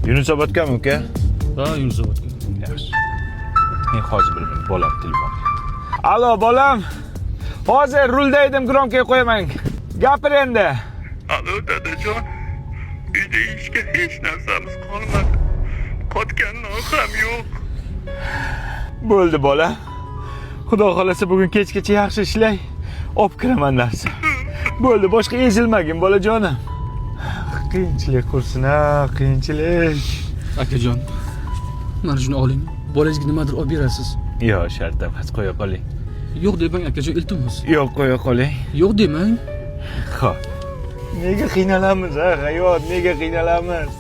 Yunusobodgami, uka? Ha, Yunusobodga. Yaxshi. Men hozir bir minut, bolam telefon. Alo, bolam. Hozir rulda edim, громкий qo'yaman. Gapir endi. Alo, dadajon. Uyda yeyishga hech narsamiz qolmadi. Qotgan non ham yo'q. Bo'ldi, bola. Xudo xolasa, bugun kechgacha yaxshi ishlay, olib kiraman narsa. Bo'ldi, boshqa ezilmagin, bolajonim. Qiyinchilik qursin, ha, qiyinchilik. Akajon, mana shuni oling. Bolangizga nimadir olib berasiz. Yo'q, shart emas, qo'ya qoling. Yo'q demang, akajon, iltimos. Yo'q, qo'ya qoling. Yo'q demang. Xo'p. Nega qiynalamiz, ha, hayot, nega qiynalamiz?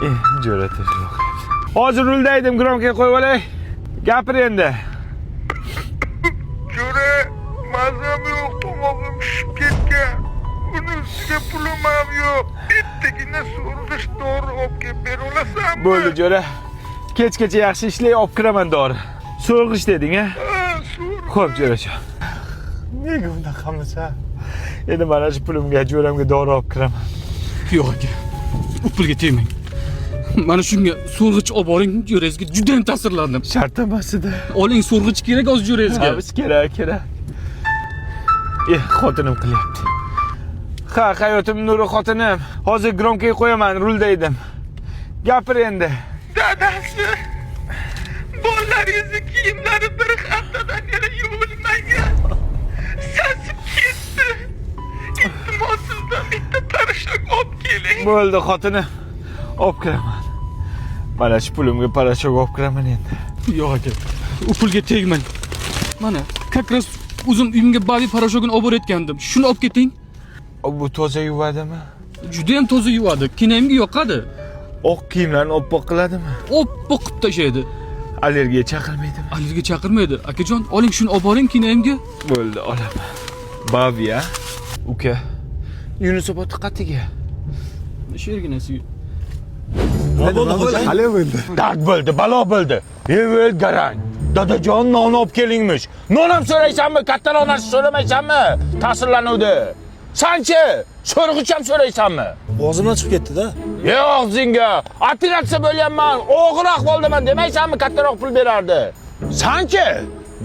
Eh, jo'ra telefon qilyapti. Hozir rulda edim, громкий qo'yib olay. Gapir endi. Jo'ra, mazam yo'q, tomog'im shishib ketgan. Uni ustiga pulim ham yo'q. Bittagina so'rg'ich dori olib kelib bera olasanmi? Bo'ldi, jo'ra. Kechgacha yaxshi ishlay, olib kiraman dori. So'rg'ich deding, a? Ha, so'rg'ich. Xo'p, jo'rajon. Nega bunaqamiz, ha? Endi mana shu pulimga jo'ramga dori olib kiraman. Yo'q, aka. U pulga tegmang. Mana shunga so'rg'ich olib boring, jo'rangizga juda ham ta'sirlandim. Shart emas edi. Oling, so'rg'ich kerak hozir jo'rangizga. Ha, biz kerak, kerak. Eh, xotinim qilyapti. Ha, hayotim nuri xotinim. Hozir громкий qo'yaman, rulda edim. Gapir endi. Dadasi, bolalaringizni kiyimlari bir haftadan beri yuvilmagan. Sasib ketdi. Iltimos, sizdan bitta порошок olib keling. Bo'ldi, xotinim. Olib kiraman. Mana shu pulimga порошок olib kiraman endi. Yo'q, aka. U pulga tegmang. Mana, как раз o'zim uyimga Bavi порошок ini olib borayotgandim. Shuni olib keting. Bu toza yuvadimi? Juda ham toza yuvadi. Kinamga yoqadi. Oq kiyimlarni oppoq qiladimi? Oppoq qilib tashlaydi. Allergiya chaqirmaydimi? Allergiya chaqirmaydi. Akajon, oling shuni, olib boring kinamga. Bo'ldi, olaman. Baviya. Uka. Yunusobod qatiga. Shu yerginasiga. Qalay bo'ldi? Dard bo'ldi, balo bo'ldi. Evel garang. Dadajon, non olib kelingmish. Non ham so'raysanmi? Kattaroq narsa so'ramaysanmi? Ta'sirlanuvdi. Sanchi, so'rg'ich ham so'raysanmi? Og'zimdan chiqib ketdi-da. Ye og'zingga. Operatsiya bo'lyapman, og'ir ahvoldaman demaysanmi? Kattaroq pul berardi. Sanchi,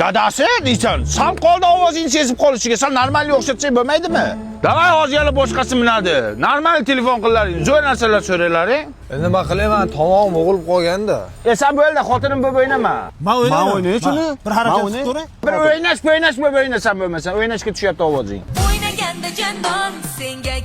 dadasi deysan, sal qoldi ovozingni sezib qolishiga. San normal o'xshatsang bo'lmaydimi? Давай, hozir yana boshqasi minadi. Normal telefon qilaring, zo'r narsalar so'ralaring. Nima qilayman, tomog'im bo'g'ilib qolganda. E, sen bo'ldi, xotinim bo'lib o'ynama. Men o'ynayman. Men o'ynay shuni. Bir harakat Men qilib o'ynay. ko'ray. Bir o'ynash, o'ynash bo'lib o'ynasan bo'lmasa, o'ynashga tushyapti ovozing. O'ynaganda janon senga.